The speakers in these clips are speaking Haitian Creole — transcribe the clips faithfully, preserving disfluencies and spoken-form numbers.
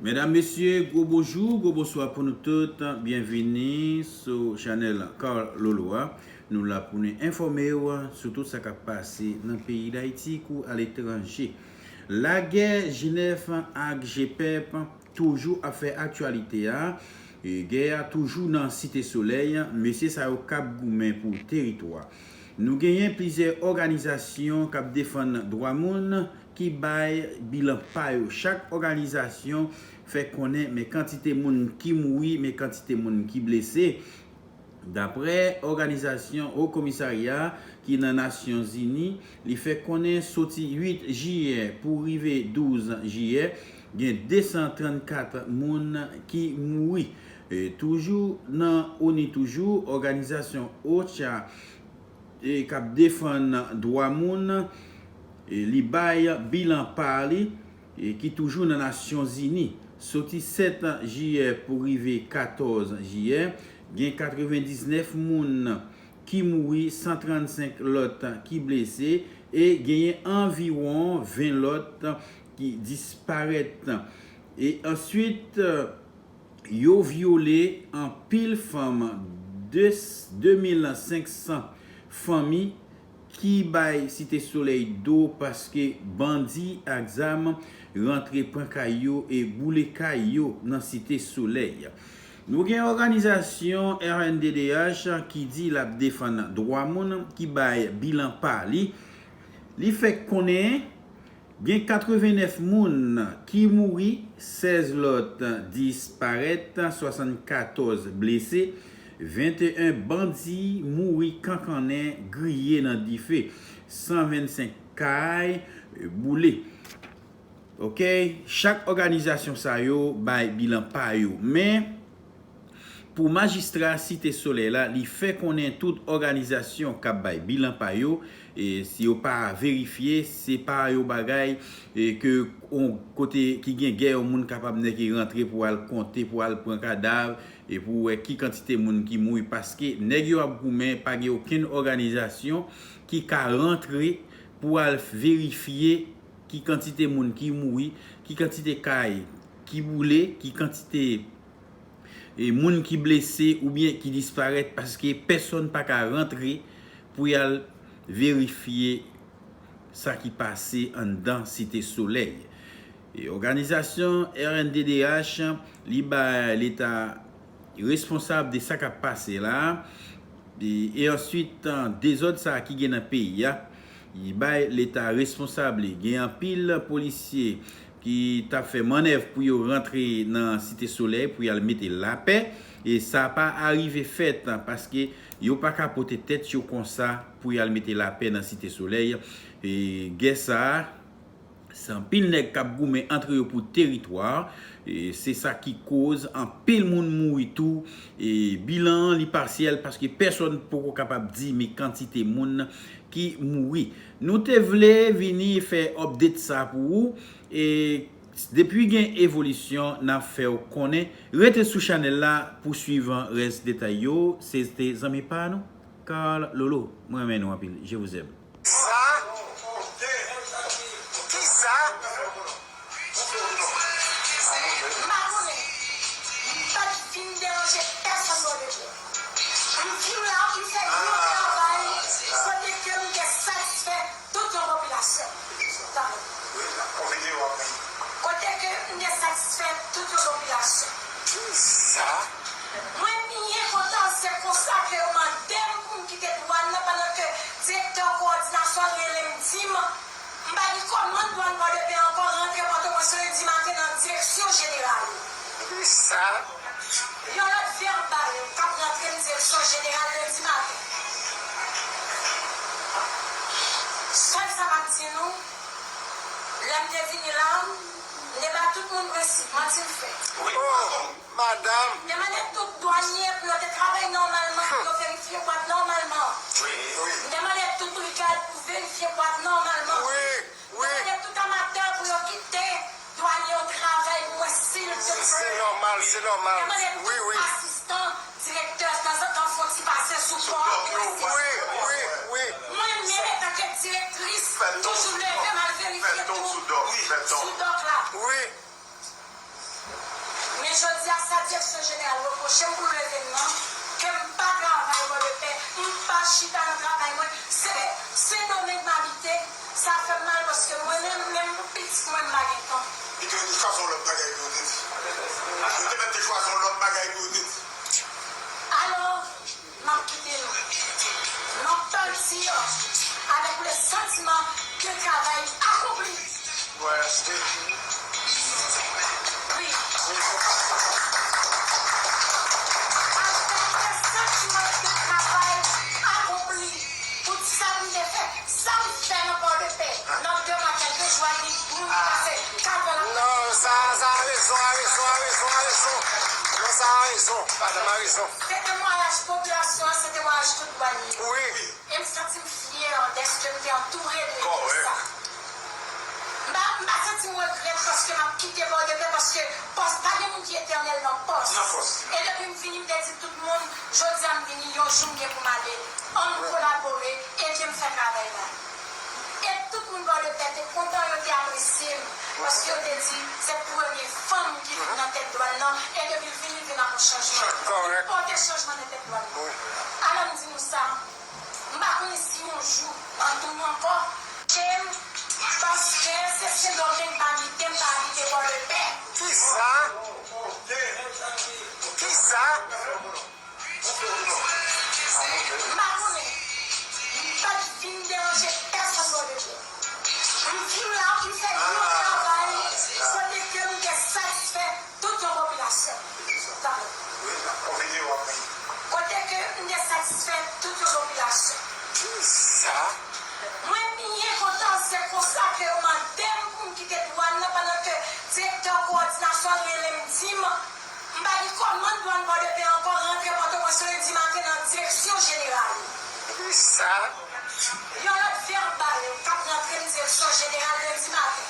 Medam, mesye, gwo bonjou, gwo bonswa pou nou tout. Byenvini sou chanèl Carl Lolo a. Nou la pou nou enfòme w sou tout sa k ap pase nan peyi Dayiti kou aletranje. Lagè G nèf ak G pèp toujou ap fè aktyalite a. E, gè a toujou nan Site Solèy, mesye sa yo k ap goumen pou teritwa. Nou genyen plizyè òganizasyon k ap defann dwa moun ki bay bilan pa yo. Chak òganizasyon fè konnen men kantite moun ki mouri, men kantite moun ki blese. Daprè òganizasyon Wo Komisarya ki nan Nasyonzini, li fè konnen soti uit jiyè pou rive douz jiyè, gen de san trannkat moun ki mouri. E toujou nan ONI toujou, òganizasyon OCHA, e k ap defann dwa moun, e li bay bilan pa li, e ki toujou nan Nasyonzini. Soti sèt jiyè pou rive katòz jiyè, gen katrevendiznèf moun ki mouri, san trannsenk lòt ki blese, e genyen anviwon ven lòt ki disparèt. E answit, yo vyole anpil fanm, de, de mil senk san fanmi ki bay Site Solèy do paske bandi ak zam rantre pran kay yo e boule kay yo nan Site Solèy. Nou gen òganizasyon R N D D H ki di l ap defann dwa moun, ki bay bilan pa li. Li fè konnen gen katrevennèf moun ki mouri, sèz lòt disparèt, swasannkatòz blese, venteyen bandi mouri kankannen, griye nan dife, san vennsenk kay boule. Oke, chak òganizasyon sa yo bay bilan pa yo, men pou majistra Site Solèy la, li fè konnen tout òganizasyon k ap bay bilan pa yo, e si yo pa verifye, se pa yo bagay, e ke on kote ki gen gè, yon moun kapab nèke rantre pou al konte, pou al pran kadav, e pou wè ki kantite moun ki mouri, paske nèg yo ap goumen, pa gen okenn òganizasyon ki ka rantre pou al verifye ki kantite moun ki mouri, ki kantite kay ki boule, ki kantite, e, moun ki blese oubyen ki disparèt, paske pèsonn pa ka rantre pou y al verifye sa ki pase anndan Site Solèy. E òganizasyon R N D D H, li bay Leta responsab de sa k ap pase la, e, e answit, dezòd sa a ki gen nan peyi a, li bay Leta responsab li. Gen anpil polisye ki t ap fè mannèv pou yo rantre nan Site Solèy pou y al mete lapè, e sa pa arive fèt, paske yo pa ka pote tèt yo konsa pou y al mete lapè nan Site Solèy. E gè sa a, se anpil nèg k ap goumen antre yo pou teritwa. E se sa ki koz anpil moun mouri tou. E bilan an, li pasyèl, paske pèsonn poko kapab di men kantite moun ki mouri. Nou te vle vini fè update sa pou ou. E depi gen evolisyon, n ap fè w konnen. Rete sou chanèl la pou swiv rès detay yo. Se te zanmi pa nou, Carl Lolo. Mwen renmen nou anpil. Je vous aime. Sa? Kisa? M pa konnen. M pa t vin deranje pèsonn bò de Dye. M vin la, m fè yon travay kote ke m te satisfè tout yon popilasyon. Tann. Kote ke m te satisfè tout yon popilasyon. Kisa? Mwen byen kontan, se konsa ke yo mande m pou m kite dwàn nan, pandan ke direktè kowòdinasyon an rele m, di m, m pa gen kòmann dwàn Pòdepè ankò rantre Pòtoprens lendi maten nan direksyon jeneral. Kisa? Yon lòt vèbal k ap rantre nan direksyon jeneral lendi maten. Sèl sa m ap di nou, lè m te vini la, m te ba tout moun prensip, manti m fè. Wi. Oh, madam. M te mande tout dwanye pou yo te travay nòmalman, pou yo verifye bwat nòmalman. Wi, wi. M te mande tout brigad pou verifye bwat nòmalman. Wi, wi. M te mande tout amatè pou yo kite dwanye yo travay pou mwen, silvouplè. Se nòmal, se nòmal. M te mande tout asistan direktè tanzantan fè yon ti pase sou pò a pou mwen, silvouplè. Wi, wi, wi. Mwen menm, antanke direktris, m toujou leve m al verifye tou sou dòk la. Wi. Jodi a, sa direksyon jeneral repwoche m pou leve m nan, ke m pa travay bò de pè, m pa chita nan travay mwen, se Sendomeng m abite, sa fè m mal paske mwen menm, menm pou pitit mwen, m pa gen tan. Li te mèt te chwazi yon lòt bagay pou yo te di. Li te mèt te chwazi yon lòt bagay pou yo te di. Alò, m ap kite nou. M ap pati avèk le sentiment de travail accompli. Wi. Avèk le sentiment de travail accompli. Tout sa m te fè, sa m fè nan Pòdepè, nan de mwa kèlke jou a, gen moun ki pase katran nan. Non, sa, sa a rezon, a rezon, a rezon, a rezon. Non, sa a rezon. Madanm a rezon. Se temwayaj popilasyon an, se temwayaj tout dwanye. Wi. E m santi m fyè dèske m te antoure de sa. M pa, m pa santi m regrèt paske m ap kite Pòdepè, paske pòs, pa gen moun ki etènèl nan pòs. Nan pòs. E depi m vini, m te di tout moun, jodi a m vini, yon jou m gen pou m ale. Ann kolabore, ede m fè travay la. E tout moun Pòdepè te kontan, yo te apresye m, paske yo te di, se premye fanm ki vin nan tèt dwàn nan, e depi l vini, l vin ak yon chanjman. Kòrèk. Li pote chanjman nan tèt dwàn nan. Wi. Alò m di nou sa, m pa konnen si yon jou m ap tounen ankò. Ke m, paske se Sendomeng m abite, m pa abite Pòdepè. Kisa? Kisa? M pa konnen. M pa t vin deranje pèsonn Pòdepè. M vin la pou m fè yon travay kote ke m te satisfè tout yon popilasyon. Kote ke m te satisfè tout yon popilasyon. Kisa? Mwen byen kontan, se konsa ke yo mande m pou m kite dwàn nan, pandan ke direktè kowòdinasyon an rele m, di m, m pa gen kòmann dwàn Pòdepè ankò, rantre Pòtoprens lendi maten nan direksyon jeneral. Kisa? Yon lòt vèbal k ap rantre m direksyon jeneral lendi maten.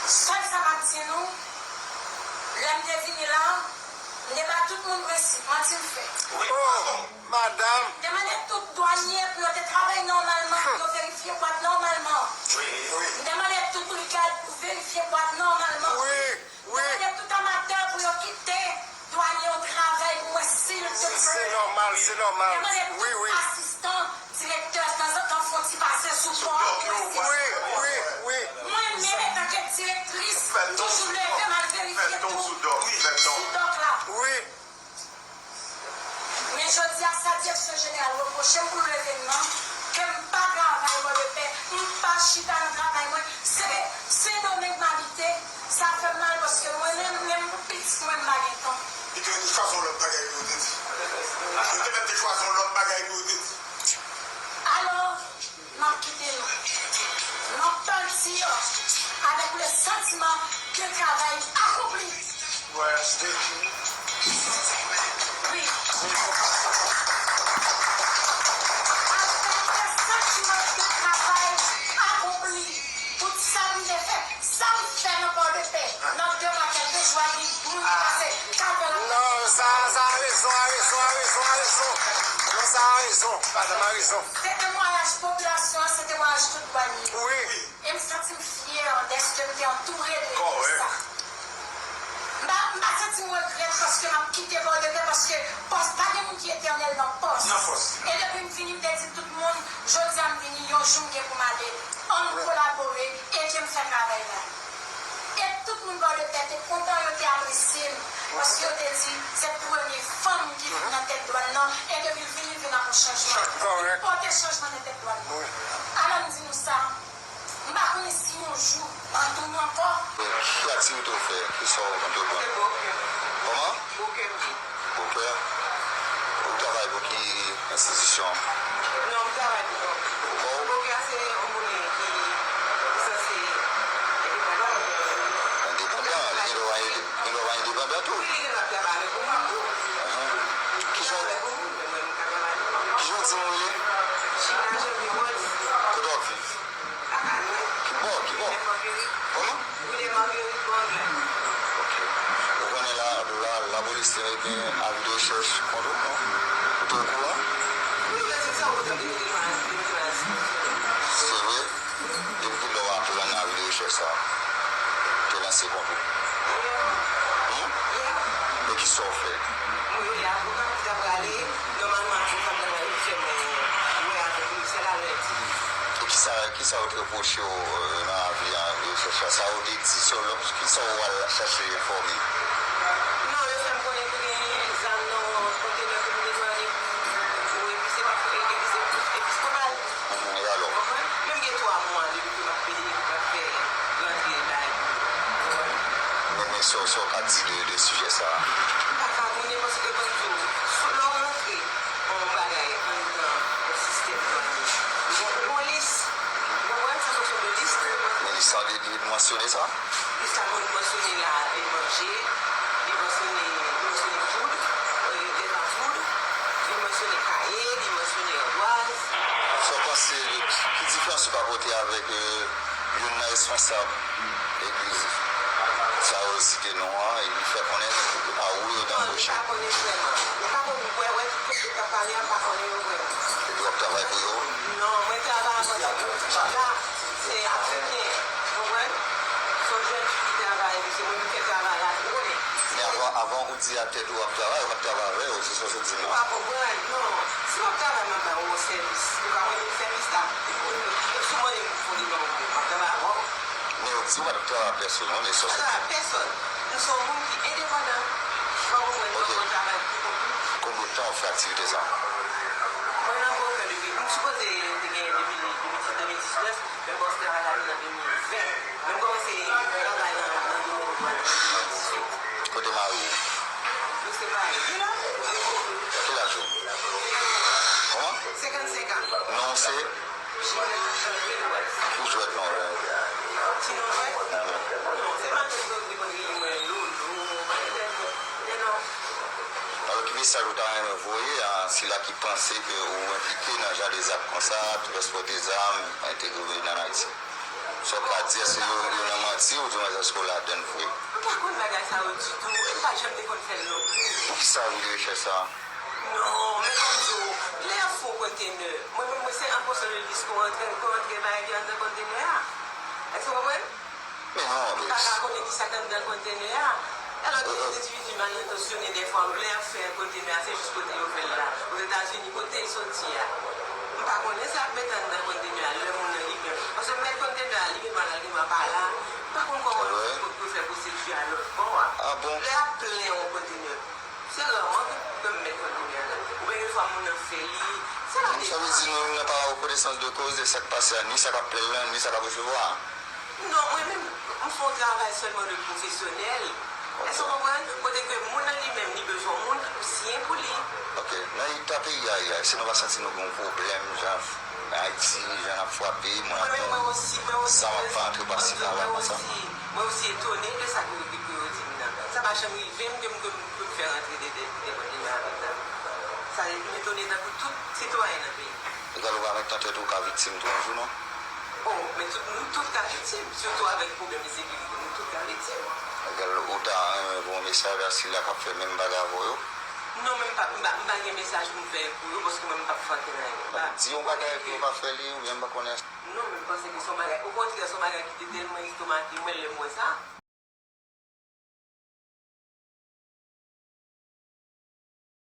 Sèl sa m ap di nou, lè m te vini la, m te ba tout moun prensip, manti m fè. Oh, madanm. M te mande tout dwanye pou yo te travay nòmalman, pou yo verifye bwat nòmalman. M te mande tout brigad pou verifye bwat nòmalman. Wi, wi. M te mande tout amatè pou yo kite dwanye yo travay pou mwen, silvouplè. Se nòmal, se nòmal. M te mande tout asistan direktè, tanzantan, fè yon ti pase sou pò an pou mwen, silvouplè. Wi, wi, wi. Mwen menm, antanke direktris, toujou leve m al verifye tou sou dòk la. Wi. Men jodi a, sa direksyon jeneral repwoche m pou m leve m nan, ke m pa travay bò de pè, m pa chita nan travay mwen, se Sendomeng m abite, sa fè m mal paske mwen menm, menm pou pitit mwen, m pa gen tan. Li te mèt te chwazi yon lòt bagay pou yo te di. Li te mèt te chwazi yon lòt bagay pou yo te di. Alò, m ap kite nou. M ap pati avèk le sentiment de travail accompli. Wi. Avèk le sentiment de travail accompli. Tout sa m te fè, sa m fè nan Pòdepè, nan de mwa kèlke jou a, gen moun ki pase katran nan. Non, sa, sa a rezon, a rezon, a rezon, a rezon. Non, sa a rezon. Madanm a rezon. Se temwayaj popilasyon an, se temwayaj tout dwanye. Wi. E m santi m fyè dèske m te antoure de tout sa. M pa, m pa santi m regrèt paske m ap kite Pòdepè, paske pòs, pa gen moun ki etènèl nan pòs. Nan pòs. E depi m vini, m te di tout moun, jodi a m vini, yon jou m gen pou m ale. Ann kolabore, ede m fè travay la. E tout moun Pòdepè te kontan, yo te apresye m, paske yo te di, se premye fanm ki vin nan tèt dwàn nan, e depi l vini, l vin ak yon chanjman. Kòrèk. Li pote chanjman nan tèt dwàn nan. Wi. Alò m di nou sa, m pa konnen si yon jou m ap tounen ankò. Ki aktivite w fè? Ki sa w antreprann? Kòman? Bokè. Ou travay pou ki enstitisyon? Non, m travay pou kò m. Pou kò w? Bokè se yon monnen ki sanse endepandan. Endepandan, li gen dwa pa ende-, gen dwa pa endepandan tou. Wi, li gen dwa travay avèk yon moun tou. Ahan. Kijan, kijan w di w rele? Chita Janvye Rose. Kote w ap viv? Ki bò, ki bò? Kòman? Ok. Ou konnen la, la, lapolis te mete avi de rechèch kont ou, non? Ou te okouran? Se vre? Depi kilè w aprann avi de rechèch sa a? Te lanse kont ou? Sa yo te repwoche w, euh, nan avi a, rechèch la, sa yo te di sou lòt, ki sa w al chache enfòme? Non, yo fè m konnen te gen zam nan kontenè ke m te mande pou, pou episepi-, episepi-, episkopal. Mhm, e alò? Konprann? Men m gen twa mwa depi ke m ap peye, m ap fè rantre bagay pou yo. Konprann? Men, men sa w, sa w ka di de, de sijè sa a? M pa ka konnen paske ban m di w, sou lè w rantre yon bagay anndan yon sistèm dwanye, ou gon, ou gon lis. Ou konprann? Sa fonksyon de lis ke yo. Men lis la, li, li mansyone sa? Lis la, mwen, li mansyone la, e manje, li mansyone, li mansyone poud, e, lèt a poud, li mansyone kaye, li mansyone antwaz. Sa w panse, ki diferans ou ka pote avèk, euh, youn nan responsab legliz sa yo site non an, e li fè konnen se pa ou yo t anboche? Non, m pa konnen vrèman. M pa konn, wè, wè, tout kote k ap pale a, m pa konnen yo vrèman. Epi w ap travay pou yo? Non, mwen travay antanke chita, se Afriken, konprann? Se yon jèn fi ki travay, se mwen ki fè travay la, ou konnen. Men avan, avan ou di a tèt ou w ap travay, ou pa t travay avè yo, se sa w sot di m nan. Ou pa konprann, non. Si w ap travay, m ap ba ou yon sèvis. Ou pa renmen sèvis la, ou, ou sou mande m pou fè li ban ou, m ap travay avè w. Men ou di ou pa t ap travay ak pèsonn, non, men sa w sot di. M pa travay ak pèsonn. M se yon moun ki endepandan. Ou pa konprann, donk mwen travay pou kont mwen. Konbyen tan w fè aktivite sa? Mwen nan Bòkè depi, m sipoze te gen depi, depi, depi diznèf, men bòs travay la nan de mil ven. Men m kòmanse travay nan, nan domèn dwàn an depi dizuit. Kote mari w? Nou separe. Li la. Ki laj ou? Kòman? Senkannsenk an. Non w se? Jimèt Jean-Louis Louis. Ou jwèt non w? Ti non jwèt? Non, se maten m te konn rele mwen Loulou, men non. Alò, ki mesaj ou ta renmen voye a sila ki panse ke ou enplike nan jan de zak konsa, transpòte zam, entegre nan Ayiti? Sa w ka di, èske yo, yo nan manti oubyen èske w ladann vre? M pa konn bagay sa yo ditou, e m pa janm te konn fè l non plis. Poukisa w vin rechèch sa? Non, men kòm di w, lè y ap fè yon kontenè, mwen menm, mwen se an pòsyon de lis pou rantre, pou rantre bagay ki anndan kontenè a. Èske w konprann? Men non, m pa ka konnen kisa k anndan kontenè a. Alò, gen de endividi mal entansyone, dèfwa, lè y ap fè kontenè a, se jis kote yo fè l la. Ozetazini, kote l soti a. M pa konnen sa y ap met anndan kontenè a, lè moun nan li menm. Paske mèt kontenè a, li menm, al li menm pa la. M pa konn kòman yo fè pou, pou fè pwosedi a lòt bò a. Ah bon? Lè y ap plen yon kontenè, se raman ke, ke m met kontenè a la. Oubyen gen fwa moun nan fè li. Se la. Sa vle di nou, nou pa an konesans de koz de sa k pase a, ni sa k ap plen l lan, ni sa k ap resevwa a? Non, mwen menm, m fè yon travay sèlman de pwofesyonèl. Èske w konprann? Kote ke moun nan li menm, li bezwen yon moun ki pou siyen pou li. Ok. Nan eta peyi a ye a, èske nou pa santi nou gen yon pwoblèm, jan Ayiti, jan n ap frape, moun ap pran zam, ap antre pasi pala konsa? Mwen osi etone de sa ke yo, ke yo di m nan. Sa pa janm rive m ke m, ke m, ke m fè rantre de, de, de kontenè avèk zam. Sa m etone tankou tout sitwayen nan peyi. Egal ou pa met nan tèt ou ka viktim tou yon jou, non? Bon, men tout, nou tout ka viktim, sitou avèk pwoblèm ensekirite, nou tout ka viktim. Egal ou ta renmen voye yon mesaj a sila k ap fè menm bagay avè w yo? Non, men m pa, m pa, m pa gen mesaj pou m fè pou yo, paske mwen m p ap fè ankenn anyen. Di yon bagay pou yo pa fè li, oubyen m pa konnen. Non, men m panse ke se yon bagay, okontrè, se yon bagay ki te tèlman estomake mwen lè m wè sa.